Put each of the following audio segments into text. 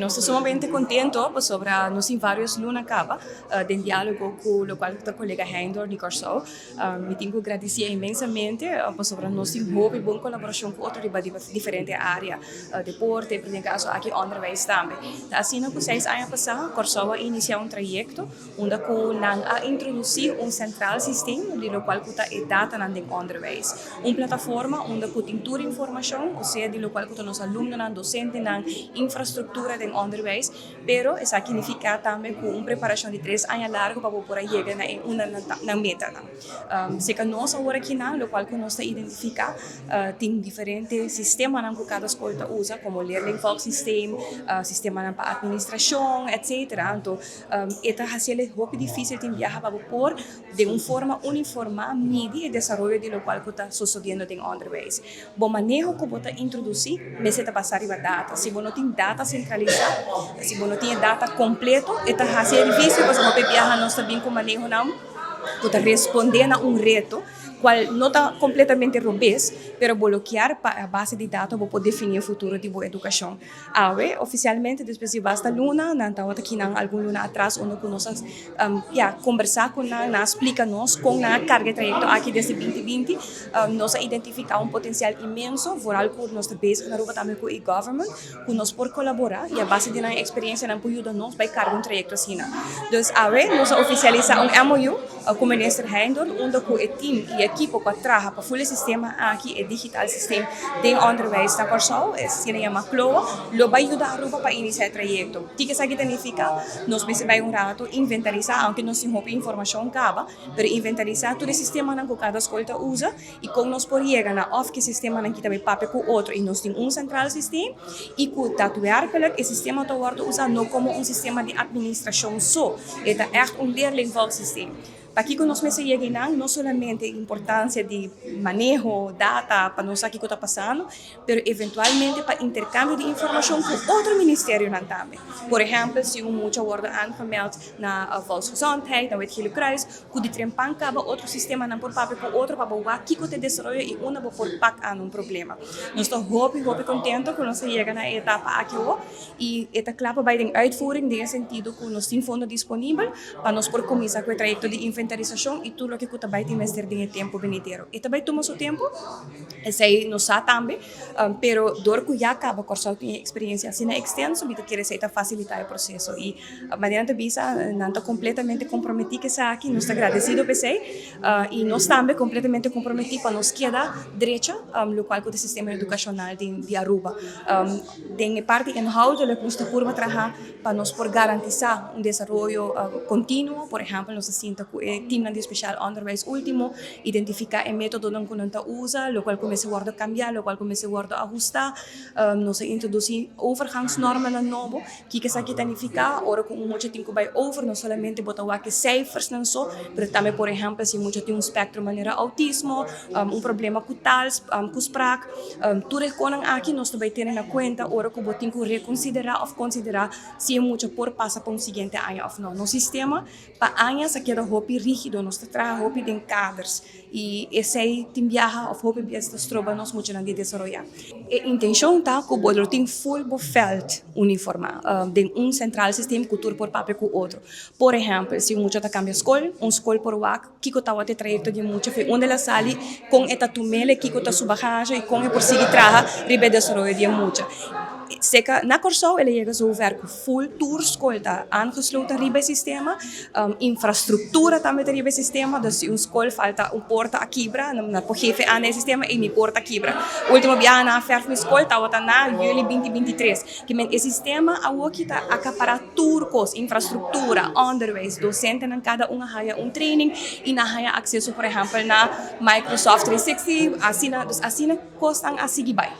Nos ta sumamente contento pasobra nos tin varios luna caba den dialogo cu locual ta colega Heindor di Corsou. Mi tin cu gradici inmensamente pasobra nos tin hopi bon colaboracion cu otro riba diferente area, deporte, pero den caso aki onderwijs tambe. Ta asina cu 6 aña pasa Corsou a inicia un trayecto unda cu nan a introduci un centraal systeem di locual cu ta e datanan den onderwijs. Un plataforma unda cu tin tur informacion, osea di locual cu ta nos alumnonan, docentenan, infrastructura den onderwijs, pero esaki significa tambe cu un preparacion di 3 aña largo pa por yega na un na meta. Serca nos awor aki nan, locual cu nos ta identifica, tin diferente sistemanan cu cada scol ta usa, como leerlingvolgsysteem, sistemanan pa administracion, etc. Anto, e ta haciendo hopi dificil tin biaha pa por di un forma uniforme midi e desaroyo di locual cu ta sucediendo den onderwijs. Bo maneho cu bo ta introduci, mester ta basa riba data. Si bo no tin data centralisa, si bo no tin data completo, e ta haciendo dificil, pasobra hopi biaha nos ta bin cu manehonan cu ta responde na un reto, cual no ta completamente robes, pero bo lo kier pa a base di data bo por defini e futuro di bo educacion. Awe, oficialmente, despues di basta luna, nan tabata aki nan algun luna atras, unda cu nos ya, conversa cu nan, nan explica nos con nan a carga e trayecto aki desde 2020, nos a identifica un potencial inmenso, vooral cu nos ta bezig na Aruba tambe cu e-government, cu nos por colabora y a base di nan experiencia nan por yuda nos bay carga un trayecto asina. Dus awe, nos a oficialisa un MOU cu Minister Heindor, unda cu e team y ekipo cu a traha pa full sistema aki, e digital systeem den onderwijs na Corsou, asina yama CLOA, lo bay yuda Aruba pa inicia e trayecto. Kico esaki significa? Nos mester bay un rato inventarisa, aunke nos tin hopi informacion caba, pero inventarisa tur e sistemanan cu cada scol ta usa y con nos por yega na of cu sistemanan aki tambe papia cu otro y nos tin un centraal systeem y cu daadwerkelijk e sistema ta wordo usa no como un sistema di administracion so, e ta echt un leerlingvolgsysteem. Pakico nos mester yega, no solamente importancia di maneho, data, pa nos kico ta pasando, pero eventualmente pa intercambio di informacion cu otro ministerionan tambe. Por ehempel, si un mucha wordo aangemeld na Volksgezondheid, na Wit Gele Kruis, cu di trempan caba otro sistemanan por papia cu otro pa wak kico ta desaroyo y unda bo por pak aan un problema. Nos ta hopi, hopi contento cu nos a yega na e etapa aki y e ta cla pa bay den uitvoering den sentido cu nos tin fondo disponibel pa nos por cuminsa cu e trayecto di inventarisacion y tur loke cu ta bay tin mester den e tempo venidero. E ta bay tuma su tempo, esey nos sa tambe, pero door cu ya caba Corsou tin experiencia asina extenso, mi ta kere esey ta facilita e proceso y manera ta bisa, nan ta completamente comprometi cu esaki, nos ta agradecido pa esey y nos tambe completamente comprometi pa nos keda drecha, locual cu e sistema educacional di Aruba. Den parti inhoudelijk nos ta purba traha pa nos por garantisa un desaroyo continuo. Por ehempel, nos a sinta cu e team di speciaal onderwijs ultimo, identifica e metodonan cu nan ta usa, locual cu mester wordo cambia, locual cu mester wordo ahusta. Nos a introduci overgangsnormen nobo, kico esaki ta significa? Ora cu un mucha tin cu bay over, no solamente bo ta wak e cijfersnan so, pero tambe, por ehempel, si mucha tin un spectro manera autismo, un problema cu taal, cu spraak, tur e cosnan aki nos ta bay tene na cuenta ora cu bo tin cu reconsidera of considera si e mucha por pasa pa un siguiente aña of no. Nos sistema pa aña a keda hopi rigido, nos ta traha hopi den kaders y esey tin biaha of hopi biaha ta stroba nos muchanan di desaroya. E intencion ta cu bo tin full bo veld uniforma den un centraal systeem cu tur por papia cu otro. Por ehempel, si un mucha ta cambia scol, un scol por wak kico tabata e trayecto di mucha for unda el a sali, con e ta tumele, kico ta su bagage y con e por sigui traha riba desaroyo di mucha. Serca na Corsou el a yega zover cu full tur scol ta aangesloten riba e sistema, infrastructura tambe ta riba e sistema, dus si un scol falta un porta a kibra, nan por geef aan e sistema y mi porta a kibra. Ultimo biaha nan a verf mi scol tabata na juli 2023. Kiermen e sistema awoki ta acapara tur cos, infrastructura, onderwijs, docentenan cada un a haya un training y nan haya acceso, por ehempel, na Microsoft 360, asina, dus asina cosnan a sigui bay.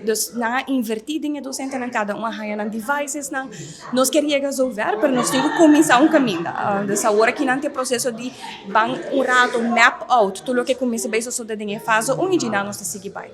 Dus nan a inverti den e docentenan, cada un a haya nan devices nan. Nos kier yega zover, pero nos tin cu cuminsa un caminda. Dus awor aki nan tin e proceso di ban un rato map out tur loke cuminsa bay sosode den e fase 1 y djina nos ta sigui bay.